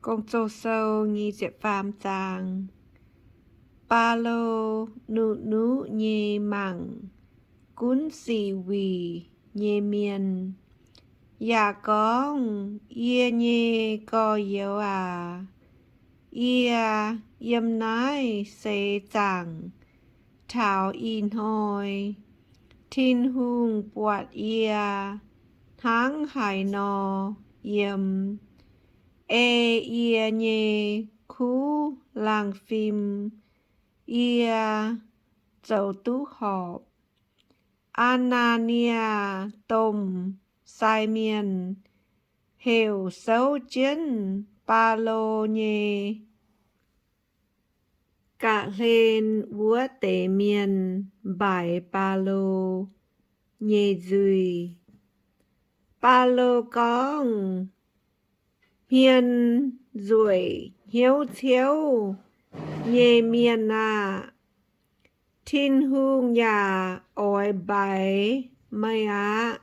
Gong-Zoh sou nyic ziepc faam zaang. Baulo nuqv-nuqv nyei mangc gunv sic wuic nyei mienh, yaac gorngv, Yie nyei gorx-youz aac, yie yiem naaiv seix zaangc taux ih hnoi, Tin-Hungh buatc yie hnangv haaix nor yiem, ei yie nyei kuv laangh fim yie zoux duqv horpc. Aa^naa^nie domh sai mienh heuc souv jienv Baulo nyei ga'hlen wuov deix mienh mbaix Baulo nyei nzuih. Baulo gorngv, Hmien nzueic hnyouv ciouv nyei mienh aah! Tin-Hungh yaac oix mbaix meih aqv.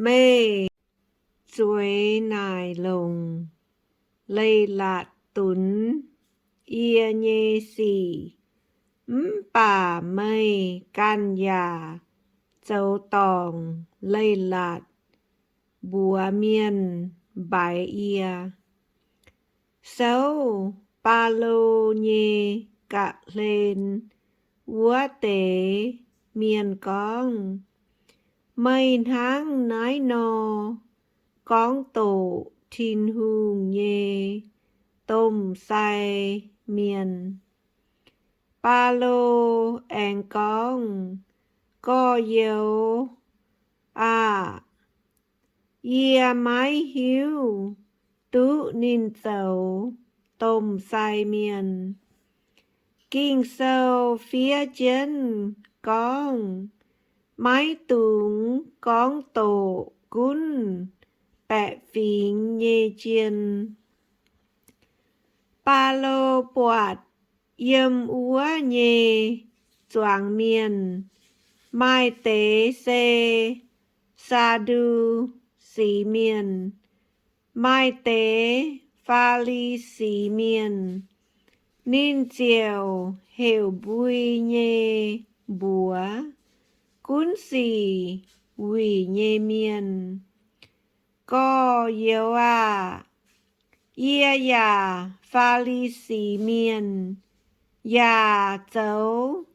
Meih zueiz naaic longc leiz-latc dunx yie nyei sic, mv baac meih ganh yaac zoux dorngc leiz-latc mbuox mienh mbaix yie. Souv Baulo nyei ga'hlen wuov deix mienh gorngv, Meih hnangv naaiv nor gorngv doqc Tin-Hungh nyei domh sai mienh. Baulo aengx gorngv, Gorx-youz aah! Yie maiv hiuv duqv ninh zoux domh sai mienh. Ging-Sou fiev jienv gorngv, Maiv dungx gorngv doqc gunv baeqc fingx nyei jien. Baulo buatc yiem wuov nyei zuangx mienh maaih deix se Saa^ndu^si Mienh, maaih deix Faa^li^si Mienh. Ninh ziouc heuc mbui nyei mbuox gunv sic wuic nyei mienh, Gorx-youz aah! Yie yaac Faa^li^si Mienh, yaac zoux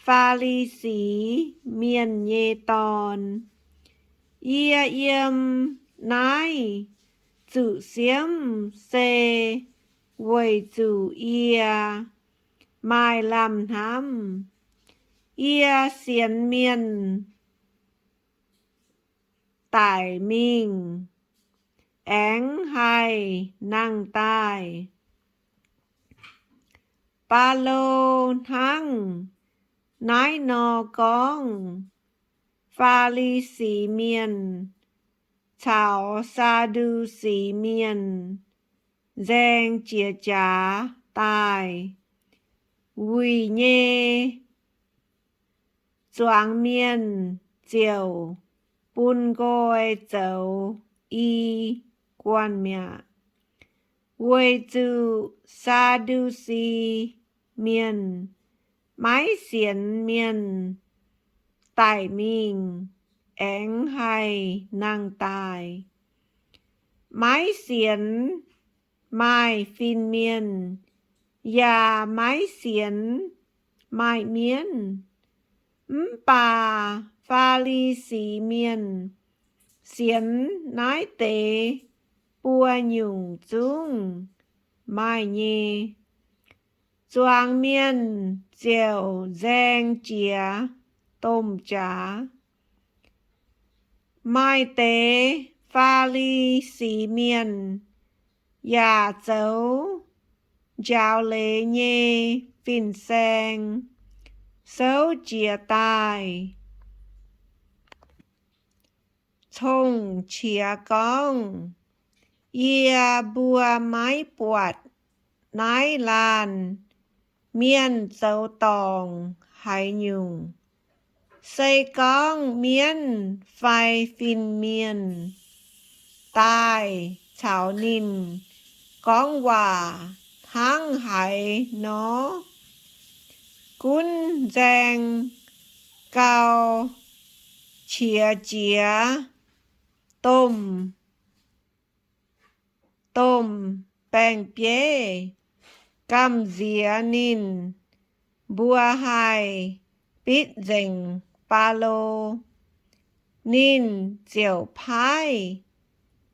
Faa^li^si Mienh nyei dorn. Yie yiem naaiv zuqc siemv se weic zuqc yie maaih lamh hnamv. Yie sienx mienh daic mingh, aengx haih nangh daaih. Baulo hnangv naaiv nor gorngv, Faa^li^si Mienh caux Saa^ndu^si Mienh nzaeng jiex jaax daaih, wuic nyei zuangx mienh ziouc bun nqoi zoux i guanh mi'aqv, weic zuqc Saa^ndu^si Mienh maiv sienx mienh daic mingh aengx haih nangh daaih, maiv sienx maaih fin-mienh, yaac maiv sienx maaih mienv. Mv baac Faa^li^si Mienh sienx naaiv deix buo nyungc zungv maaih nyei. Zuangx mienh ziouc nzaeng jiex domh jaax. Maaih deix Faa^li^si Mienh yaac zoux njaaux leiz nyei fin-saeng souv jiez daaih, cong-qiex gorngv, Yie mbuo maiv buatc naaiv laanh mienh zoux dorngc haaix nyungc. Se gorngv mienv fai fin-mienh daaih caux ninh gorngv waac hnangv haaix nor, gunv nzaeng gau qiex jiez domh, domh baeng-bieiv gamh nziex ninh mbuo haih bitv nzengc Baulo. Ninh ziouc paaiv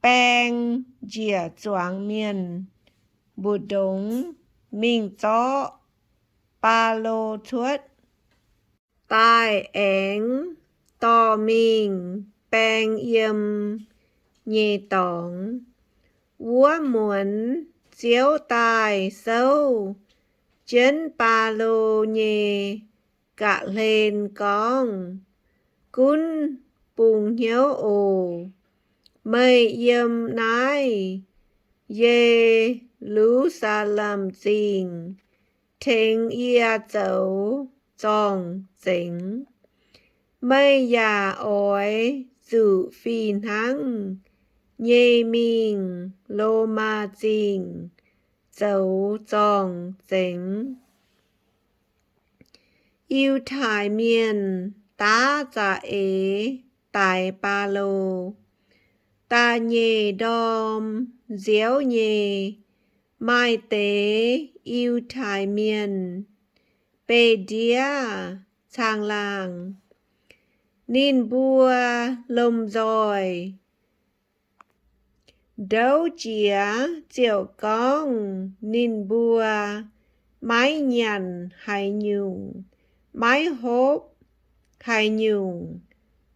baeng njiec zuangx mienh mbu'ndongx mingh zorqv Baulo cuotv daaih aengx dorh mingh baeng yiem nyei dorngx. Wuov muonz Ziouv daaih souv jienv Baulo nyei ga'hlen gorngv, Gunv bungx hnyouv oc. Meih yiem naaiv Ye^lu^saa^lem Zingh tengx yie zoux zorng-zengx. Meih yaac oix zuqc fih hnangv nyei mingh Lomaa Zingh zoux zorng-zengx. Yiutai Mienh daav za'eix daix Baulo. Da'nyeic ndorm nziouv nyei, maaih deix Yiutai Mienh beih ndiev caangh laangh. Ninh mbuo lomh nzoih ndouv jiex ziouc gorngv ninh mbuo maiv nyanc haaix nyungc, maiv hopv haaix nyungc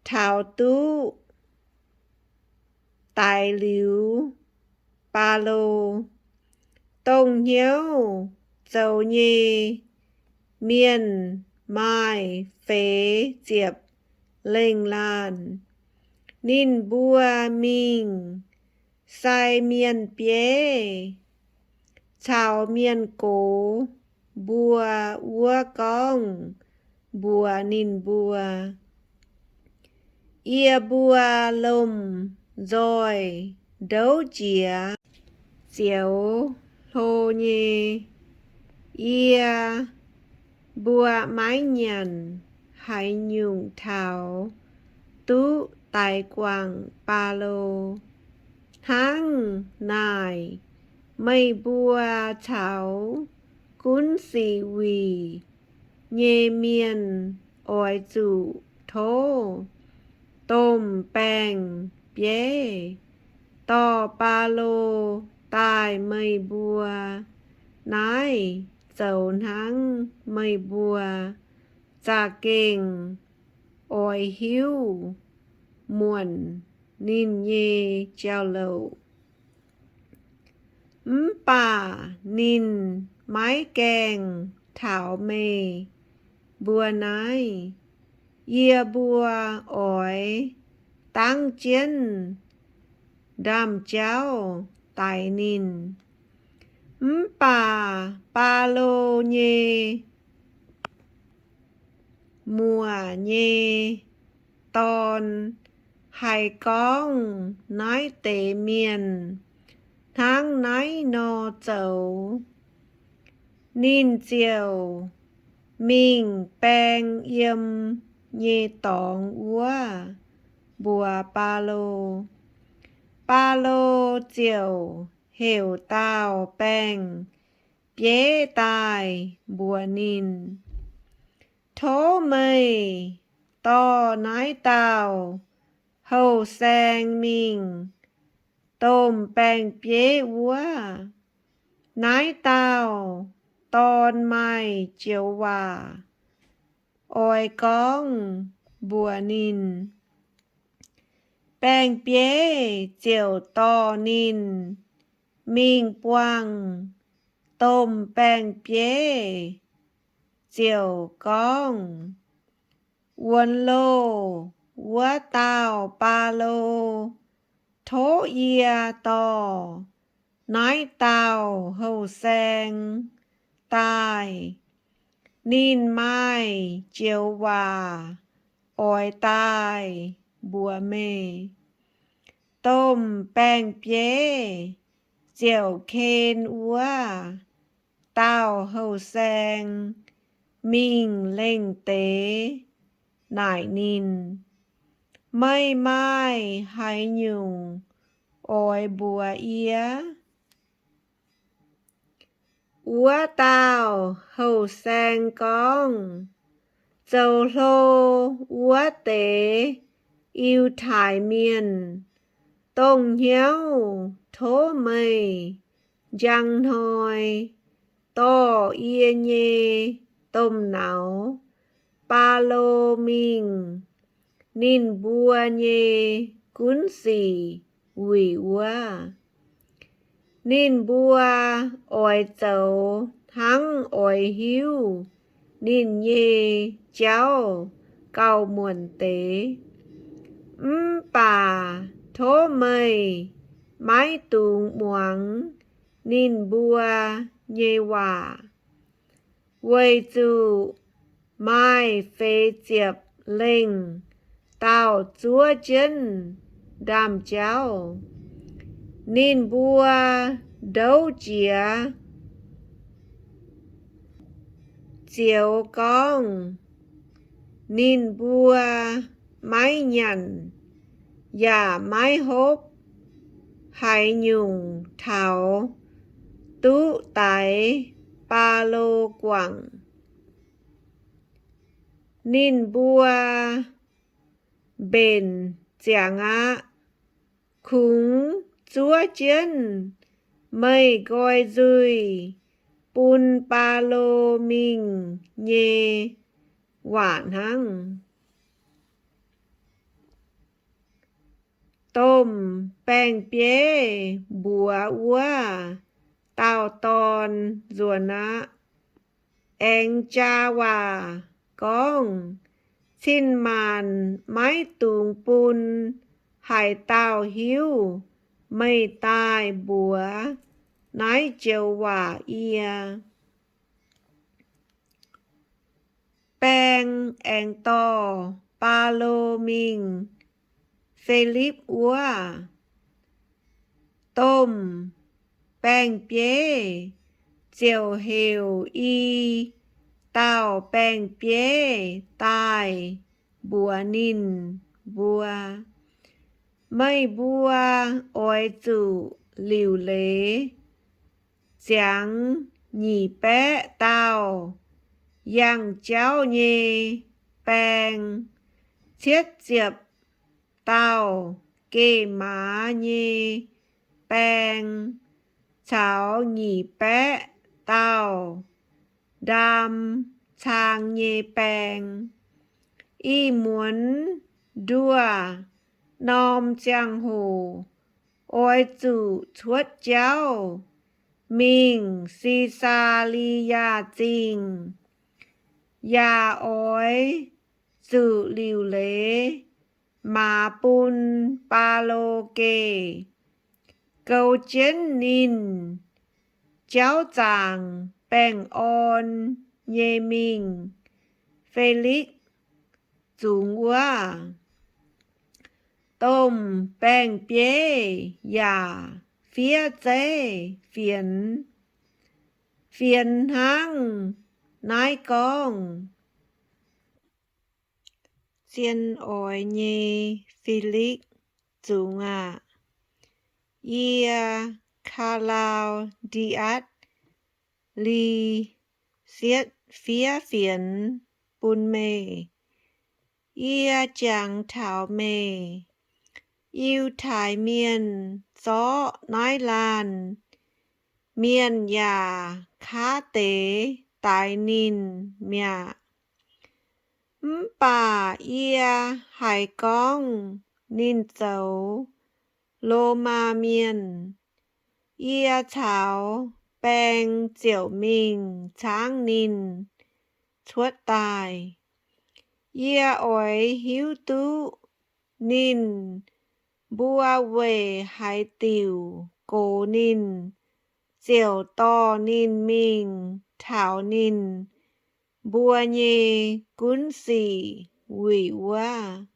taux duqv daix liuz Baulo. Dongh hnyouv zoux nyei mienh maaih feix ziepc lengh laanh. Ninh mbuo mingh sai mienh bieiv caux mienh gox mbuo wuov gorngv mbuox ninh mbuo, Yie mbuo lomh nzoih ndouv jiex ziouc hlo nyei. Yie mbuo maiv nyanc haaix nyungc taux duqv daix guangc Baulo. Hnangv naaic, meih mbuo caux Gunv Sic Wuic nyei mienh oix zuqc tov domh baeng-bieiv dorh Baulo daaih meih mbuo naaiv zoux hnangv meih mbuo za'gengh oix hiuv muonc ninh nyei jauv-louc. Mv baac ninh maiv gaengh taux meih mbuo naaiv. Yie mbuo oix dangv jienv ndaamv-jauv daix ninh. Mv baac Baulo nyei muoc nyei dorn haiz gorngv naaiv deix mienh hnangv naaiv nor zoux, ninh ziouc mingh baeng yiem nyei dorngx wuov mbuox Baulo. Baulo ziouc heuc dauh baeng-bieiv daaih mbuox ninh, Tov meih dorh naaiv dauh houh saeng mingh domh baeng-bieiv wuov. Naaiv dauh dorn maaih joux waac oix gorngv mbuox ninh. Baeng-bieiv ziouc dorh ninh mingh buangh domh baeng-bieiv ziouc gorngv, Wuonx loh wuov dauh Baulo, tov yie dorh naaiv dauh houh saeng daaih. Ninh maaih joux waac oix daaih mbuox meih. Domh baeng-bieiv ziouc ken wuov dauh houh saeng mingh lengh deix naaic ninh, Meih maaih haaix nyungc oix mbuox yie? Wuov dauh houh saeng gorngv, Zoux hlo wuov deix Yiutai Mienh, dongh hnyouv tov meih njang hnoi dorh yie nyei domh nauz, Baulo, mingh ninh mbuo nyei gunv sic wuic wuov. Ninh mbuo oix zoux hnangv oix hiuv ninh nyei jauv gauh muonc deix. Mv baac tov meih maiv dungx muangx ninh mbuo nyei waac, weic zuqc maaih feix ziepc lengh dauh zuov jienv ndaamv-jauv. Ninh mbuo ndouv jiex zioux gorngv ninh mbuo maiv nyanc yaac maiv hopv haaix nyungc taux duqv daix Baulo guangc. Ninh mbuo mbenc ziangx aqv. Kungx zuov jienv meih nqoi nzuih bun Baulo mingh nyei waac hnangv. Domh baeng-bieiv mbuox wuov dauh dorn nzuonx aqv. Aengx jaa waac gorngv, Cin-maanc maiv dungx bun haaix dauh hiuv meih daaih mbuox naaiv joux waac yie. Baeng aengx dorh Baulo mingh Filipv wuov. Domh baeng-bieiv ziouc heuc i dauh baeng-bieiv daaih mbuox ninh mbuo, Meih mbuo oix zuqc liuc leiz ziangx nyic baeqv dauh yangh jauv nyei baeng, cietv ziepc dauh geh maaz nyei baeng, caux nyic baeqv dauh ndaam cang nyei baeng. Ih muonz nduov norm ziangh hoc oix zuqc cuotv jauц mingh Si^saa^li^yaa Zingh, yaac oix zuqc liuc leiz maaz bun Baulo geh, goux jienv ninh jauv zaangc baengh orn nyei mingh Felix zungx wuov. Domh baeng-bieiv yaac fiev zeiv fienx, fienx hnangv naaiv gorngv, Zien oix nyei Felix zungx aah! Yie, Kaa^laa^ndi^atc, Lisietv fiev fienx bun meih. Yie jangx taux meih. Yiutai Mienh zorqv naaiv laanh mienh yaac kaav deix daix ninh mi'aqv. Mv baac yie haiz gorngv ninh zoux Lomaa Mienh, yie caux baeng ziouc mingh caangv ninh cuotv daaih. Yie oix hiuv duqv ninh mbuo weic haaix diuc gox ninh, ziouc dorh ninh mingh taux ninh mbuo nyei gunv sic wuic wuov.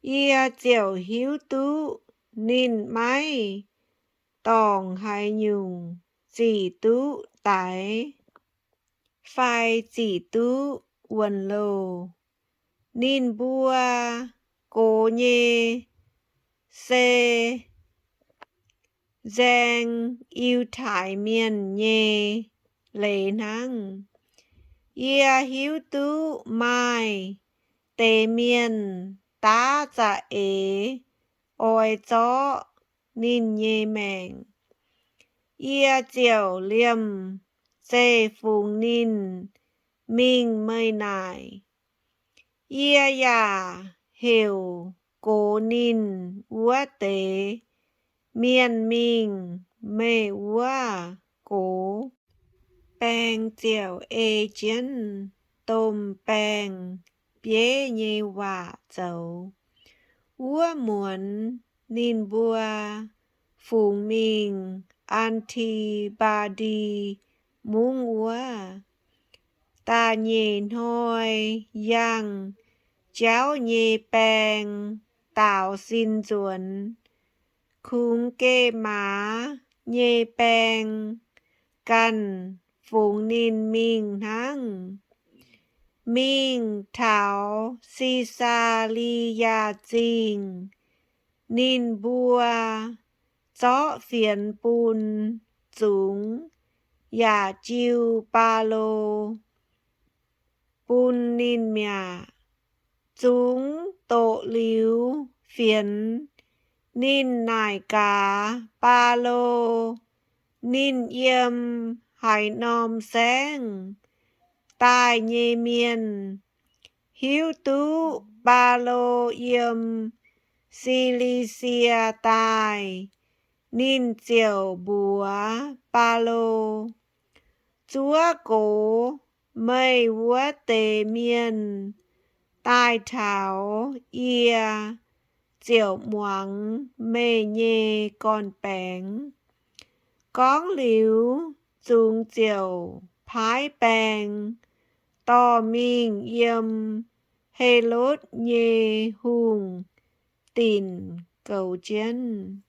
Yie ziouc hiuv duqv ninh maiv dorngc haaix nyungc zic duqv daix fai zic duqv wuonc-louh. Ninh mbuo gox nyei se nzaeng Yiutai Mienh nyei leiz hnangv. Yie hiuv duqv maaih deix mienh daav za'eix oix zorqv ninh nyei maengc. Yie ziouc liemh zeih fungx ninh mingh meih naaic. Yie yaac heuc gox ninh wuov deix mienh mingh meih wuov gox. Baeng ziouc ei jienv domh baeng-bieiv nyei waac zoux. Wuov muonz ninh mbuo fungx mingh An^ti^mbaa^ndi Mungv wuov. Da'nyeic hnoi yangh jauv nyei baeng daaux sin nzuonx, kungx geh maaz nyei baeng ganh fungx ninh mingh hnangv. Mingh taux Si^saa^li^yaa Zingh, ninh mbuo zorqv fienx bun zungx yaac jiu Baulo bun ninh mi'aqv. Zungx doqc liuz fienx, ninh naaic gaax Baulo, ninh yiem haaix norm saengv daaih nyei mienh. Hiuv duqv Baulo yiem Si^li^sie daaih, ninh ziouc mbuox Baulo, Zuov gox meih wuov deix mienh daaih taux, yie ziouc muangx meih nyei gorn-baengx. Gorngv liuz, zungx ziouc paaiv baeng dorh mingh yiem Helotv nyei hungh dinc goux jienv.